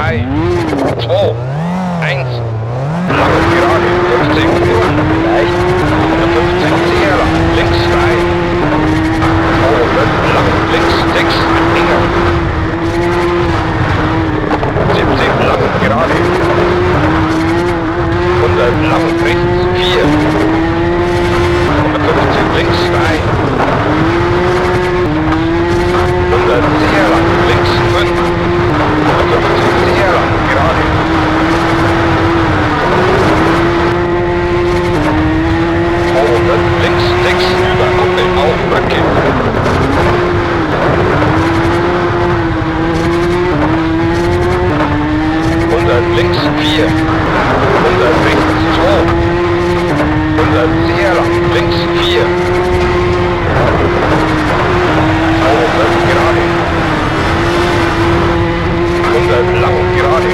3, 2, 1. Lang, gerade, 50, leicht, 150, sehr lang, links 3, 200, lang, links 6, enger, 70, lang, gerade, 100, lang, rechts, 4, 150, links 3, 100, sehr lang, links 5, 150, sehr lang, gerade, 200, links 6, über Kuppe, auf Brücke. 100, links 4, 100, rechts 2, 100, sehr lang, links 4, 200, gerade, 100, lang, gerade.